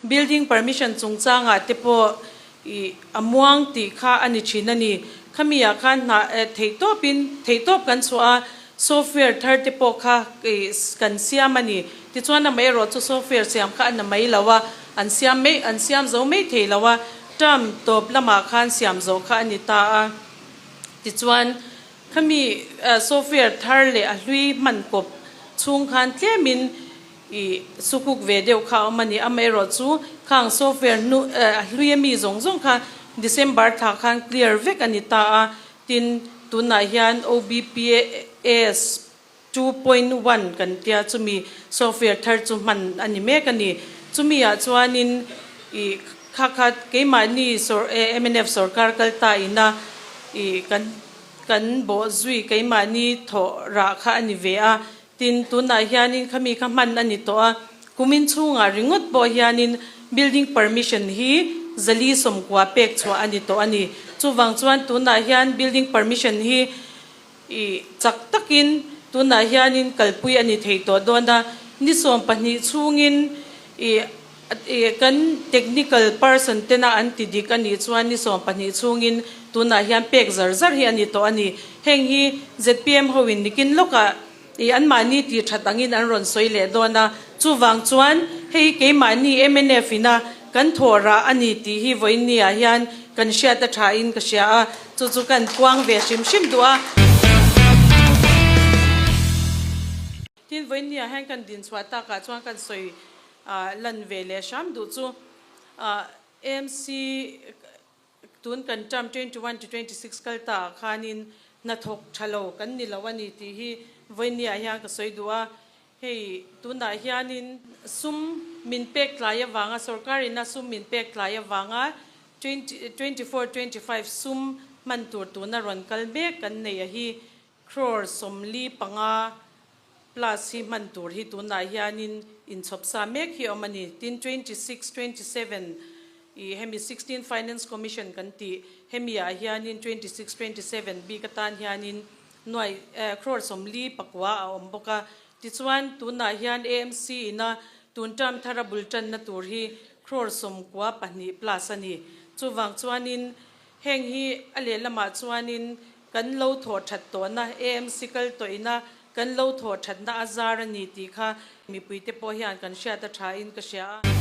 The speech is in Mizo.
building permission chungchangah te pawh ih a muang tih kha a ni thin a ni. Khami ah khan hna theihtawpin theihtawp kan chhuah a, software thar te pawh kha ih kan siam a ni. Tichuan amaherawh chu software siam kha a na mai lo a, an siam mai an siam zo mai thei lo a, term tawp lamah khan siam zawh kha a ni ta a. Tichuan khami software thar leh a hlui hman kawp chhung khan tlemin I sukuk ve deuh kha a awm a ni. Amaherawh chu khang software hnu a hlui ami zawng zawng kha December thla khan clear vek a ni ta a. Tin, tunah hian OBPAS 2.1 kan tia chumi software thar chu hman a ni mek a ni. Chumi ah chuanin i kha kha keimahni sawr mnf sawrkar kal ta ina i kan kan bawhzui keimahni thawh rah kha a ni ve a. Tin, tunah hianin khami kha hman a ni tawh a, kumin chhungah ringawt pawh hianin building permission hi zali sawmkua pek chhuah a ni tawh a ni. Chuvang chuan tunah hian building permission hi ih chak takin tunah hianin kalpui a ni thei tawh dawn a, ni 12 chhungin ih ih kan technical person tena an ti dik a nih chuan ni 12 chhungin tunah hian pek zar zar hi a ni tawh a ni. Heng hi zpm hoin nikin lawkah ih anmahni tih that angin an rawn sawi leh dawn a, chuvang chuan hei keimahni mnf ina kan thawh rah a ni tih hi vawiinni ah hian kan hriat a tha in ka hria a, chu chu kan puang ve hrim hrim duh a. Tin, vawiinni ah hian kan dinchhuah takah chuan kan sawi lan ve leh hram duh chu AMC Tun kan term 21 to 26 kal ta ah khanin hnathawk tha lo kan ni lo a ni tih hi vawinia hian ka sawi duh a. Hei tunah hianin sum min pek tlai avanga sorkarin a sum min pek tlai avanga 24 25 sum hman tur tuna rawn kal mek kan nei a hi Crore 45 plus hi hman tur hi tunah hianin inchhawp sa mek hi a awm a ni. Tin, 26, 27 i hemi 16 Finance Commission kan tih hemi ah hianin 26, 27 bik atan hianin nuai crore 49 a awm bawk a. Tichuan, tunah hian AMC ina tun term thara bul tanna tur hi crore 92 plus a ni. Chuvang chuanin Heng hi a lehlamah chuanin kan lo thawh that tawhna, AMC kal tawhina kan lo thawh thatna a zar a ni tih kha mipuite pawh hian kan hriat a thain ka hria a.